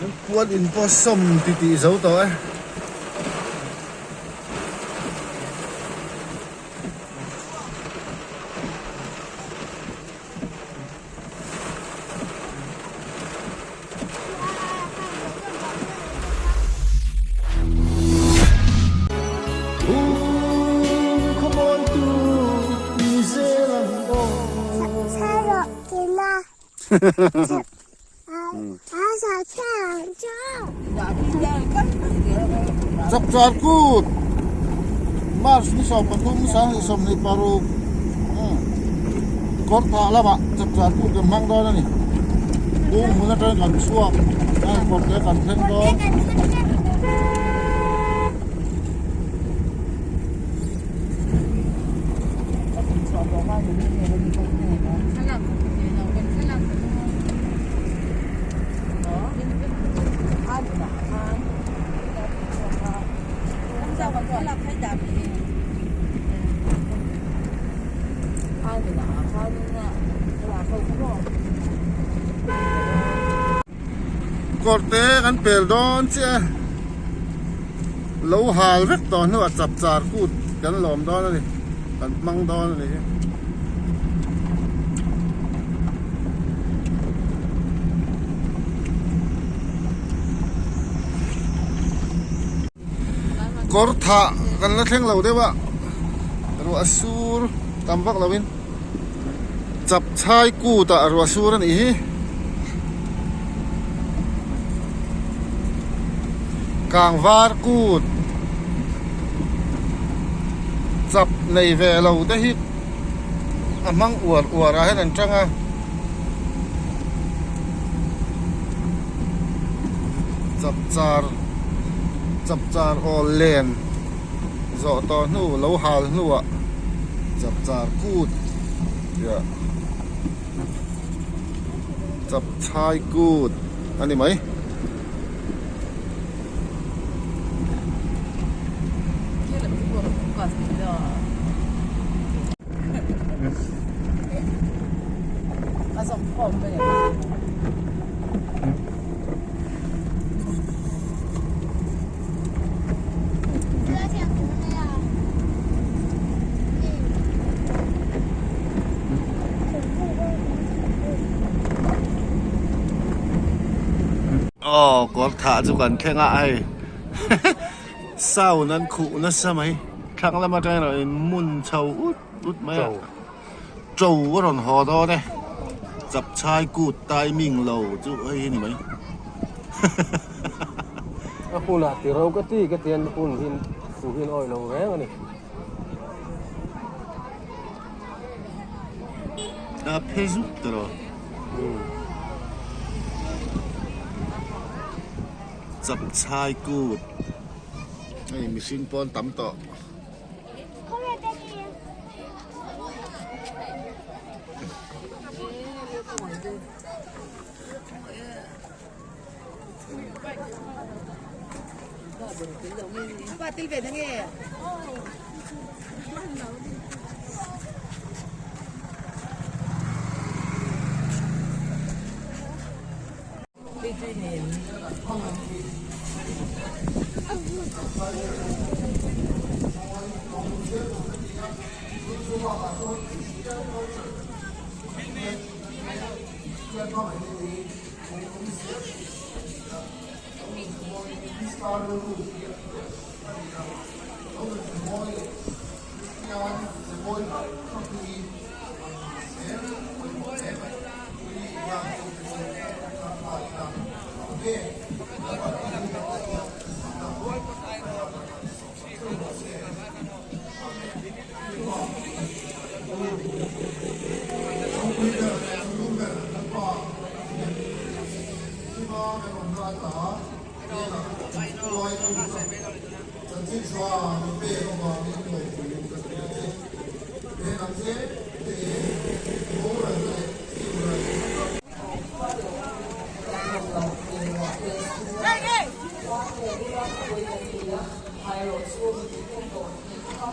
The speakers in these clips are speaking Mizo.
Puan in pawh sawm ti tih zo tawh e. Chapchar kut March ni 13 26 Kawr thah lamah chapchar kut kan hmang dawn a ni. Bung hmun atangin kan chhuak a, kawr te kan thleng dawn. Kawr te kan pel dawn chiah a, lo hal vek tawh hnuah chapchar kut kan lawm dawn a ni, kan hmang dawn a ni hi. Kawr thah kan la thleng lo deuh a, ruah sur tam vak lo in chap chhai kut ah ruah sur a nih hi. Kang var kut chap nei ve lo te hi a hmang uar uar ah hian an tang a. Chapchar chapchar awl len zawh tawh hnu lo hal hnuah chapchar kut tih chapchai kut a ni mai. Aw kawr thah chu kan thleng a hei sound an khuh nasa mai thlang lam atang erawh in mun chho ut ut mai a to a rawn haw dawn e chapchai kut timing lo chu hei hi ni mai. A hunah ti ro ka ti ka tian hun hi thu hi an awih lo reng a ni. A phe zuk ta ro. Chapchai kut hei mihring pawn tam tawh.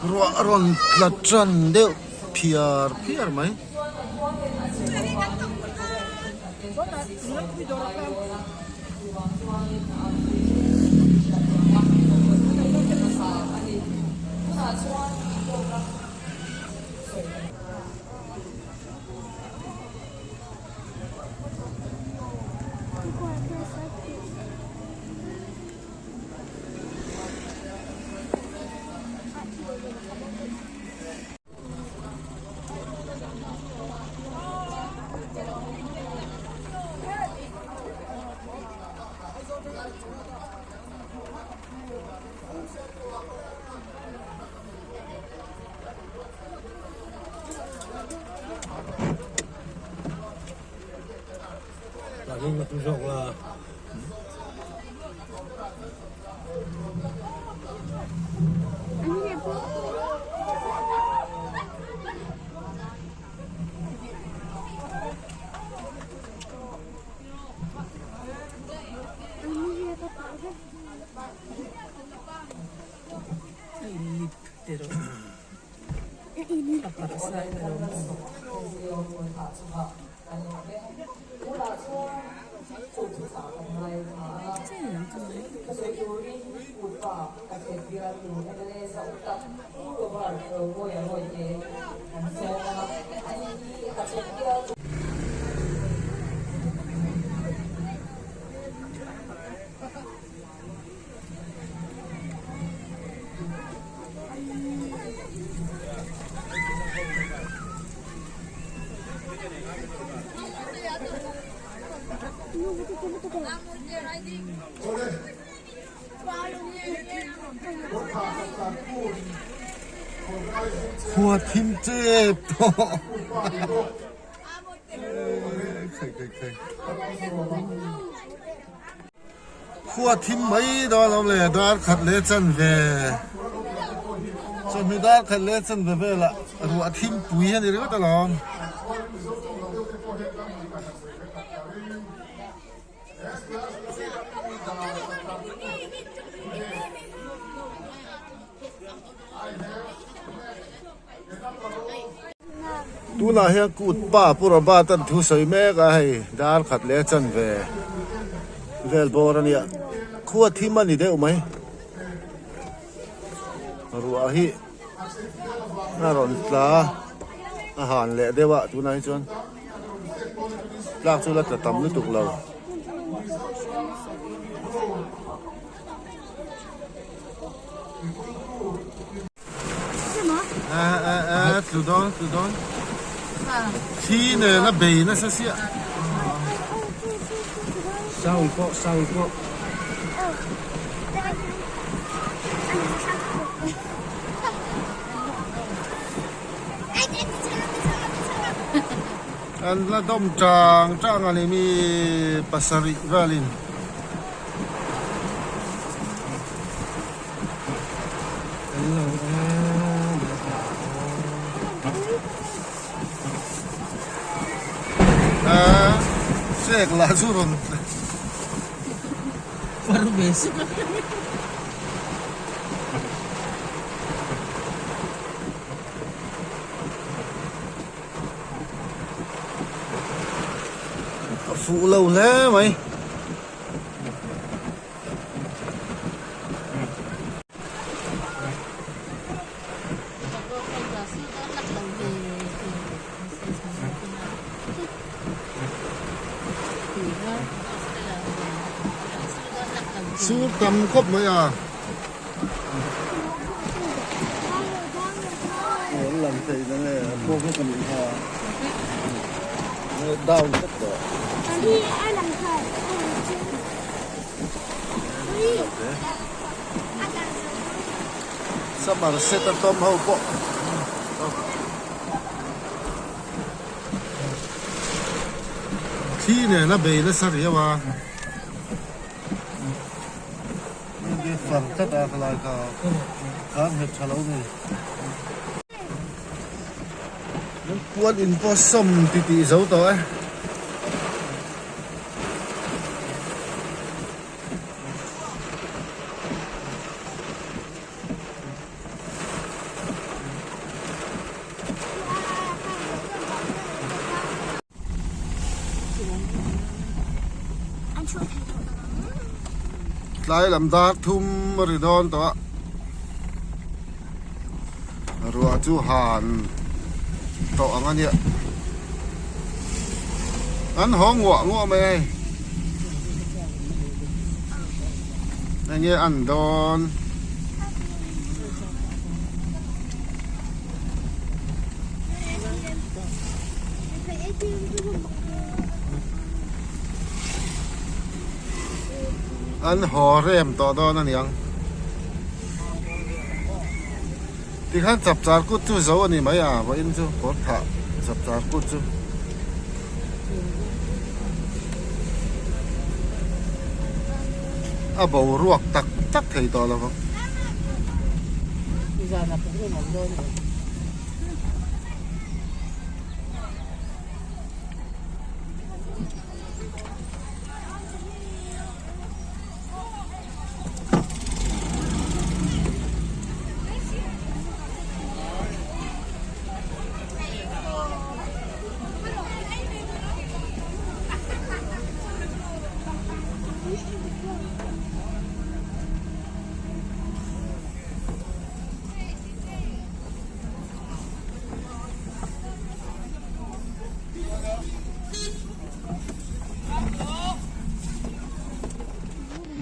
Ruah a rawn tla tan deuh phiar phiar mai. Khua thim tep tawh. Khua thim mai dawn awm le dar khat leh chanve chawhnu dar khat leh chanve velah ruah thim pui a ni ringawt alawm. Tunah hian kut pa Pu Robert an thu sawi mek a hei dar khat leh chanve vel bawr a nia khua thim a ni deuh mai ruah hi a rawn tla a han leh deuh a tunah hi chuan tlak chu la tla tam lutuk lo. Tlu dawn tlu dawn thi nen a bei nasa sia sound pawh sound pawh an la dawm tang tang a ni mi pasarih velin. Sek lah chu rawn A fuh lo hle mai. Sur tam khawp mai a. An lang thei na nge a pawk hi ka nih kha down vek tawh. Summer set a tawm ho pawh thli nen a bei nasa riau a far tlat a khalai kha khan nghet tha lo ni puan in pawh sawm ti tih zo tawh e. Tlai lam dar thum a ri dawn tawh a, ruah chu han tawh ang a nia. An haw nguah nguah mai a hei. Enge an dawn? An haw rem tawh dawn a niang. Tikhan chapchar kut chu zo a ni mai a, vawiin chu kawr thah chapchar kut chu. A boruak tak tak thei tawh lo vang.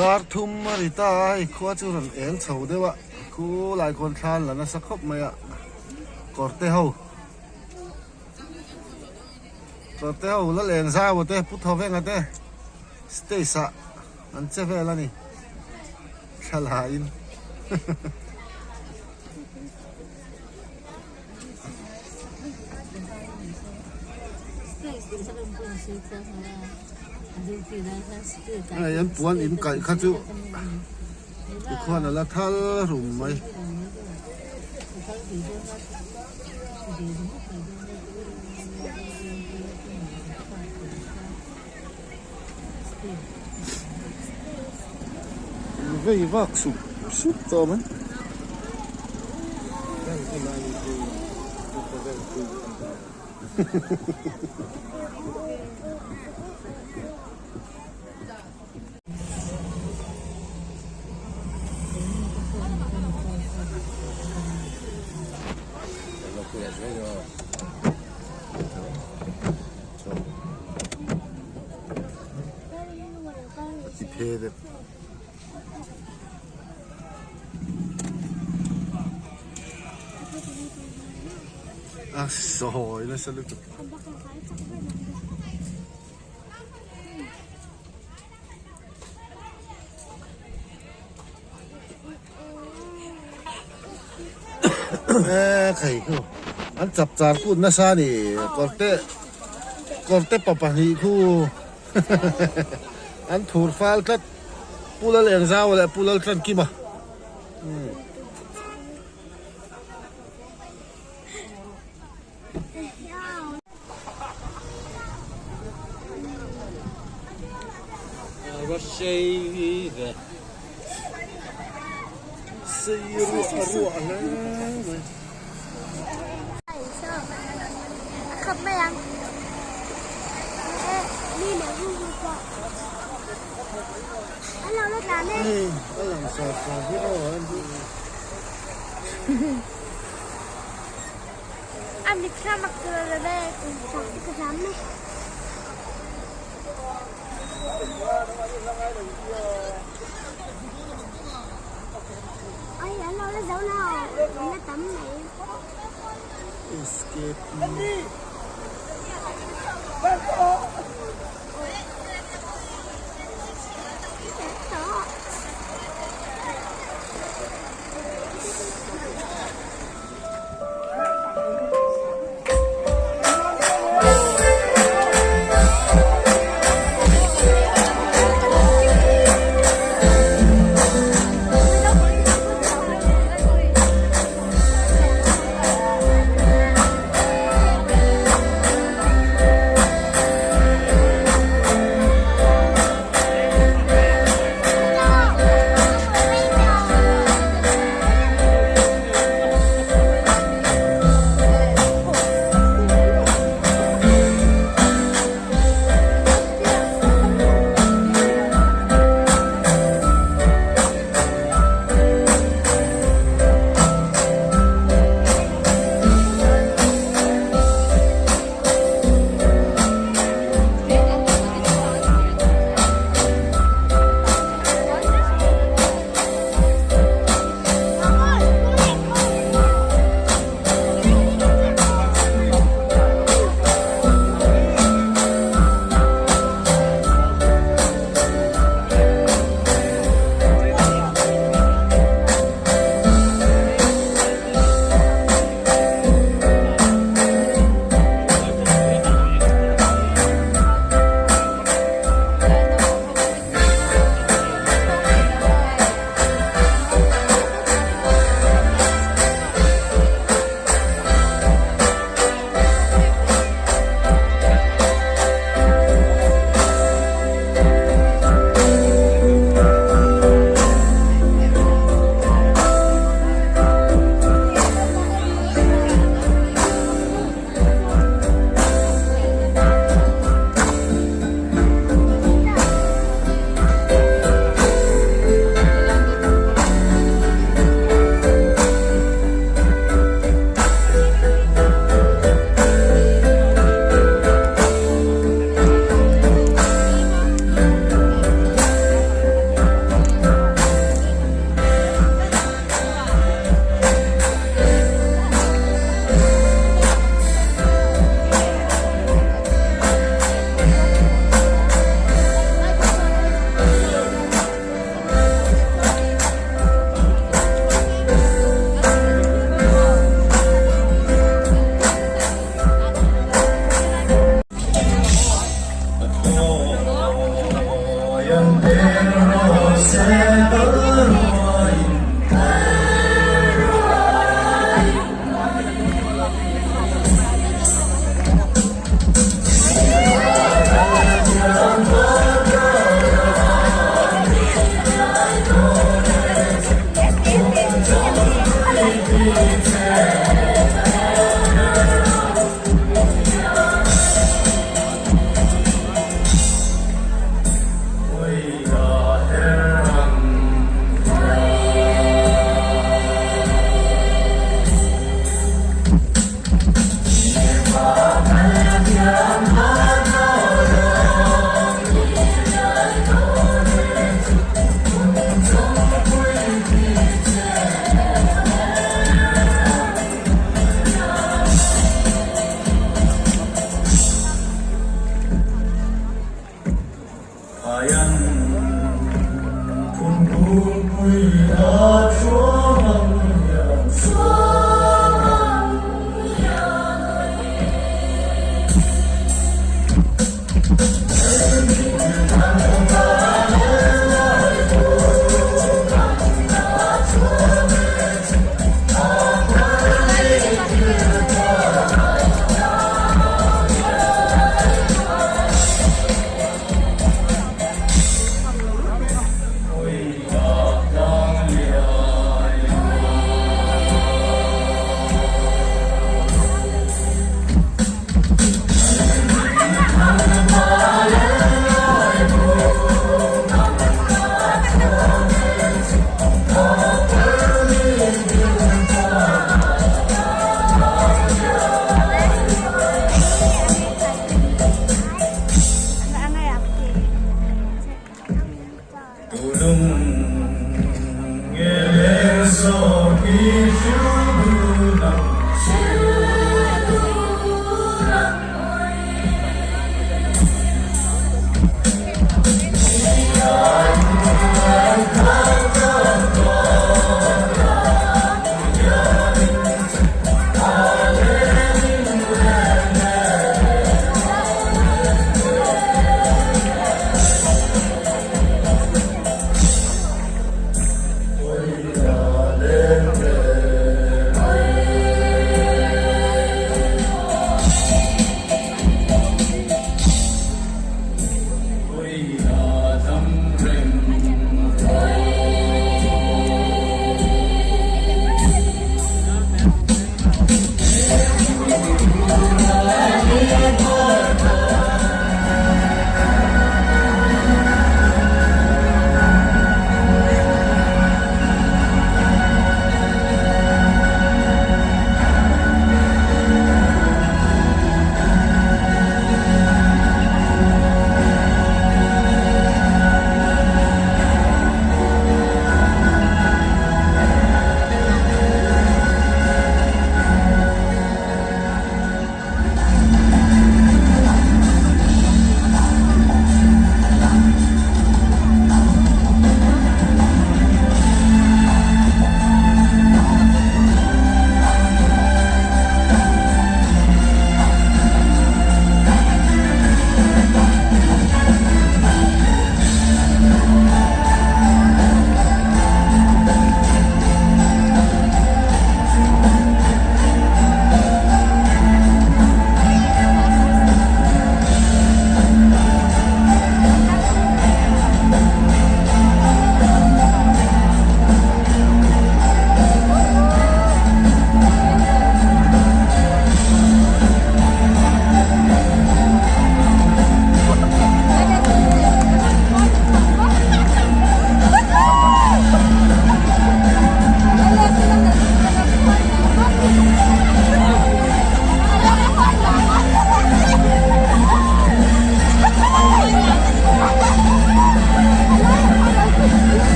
Dar thum a ri ta a, hei khua chu rawn eng chho deuh a, khu lai khawn thla an la nasa khawp mai a, kawr te ho kawr te ho la leng zau a te pu thaw veng a te stage ah an che vel a ni thla la in. Hei an puan in kaih kha chu tikhuan a la thal rum mai. Vei vak sup sup tawh mai. A ti phe deuh. A sawi nasa lutuk. E khai khu an chap char kut nasa a ni kawr te kawr te pa pahnih khu an thur fal tlat Pu Lal Engzau leh Pu Lal Tlankima. Sei ruah ruah hle mai. Hei a lang sar sar hi aw a ni. Escape.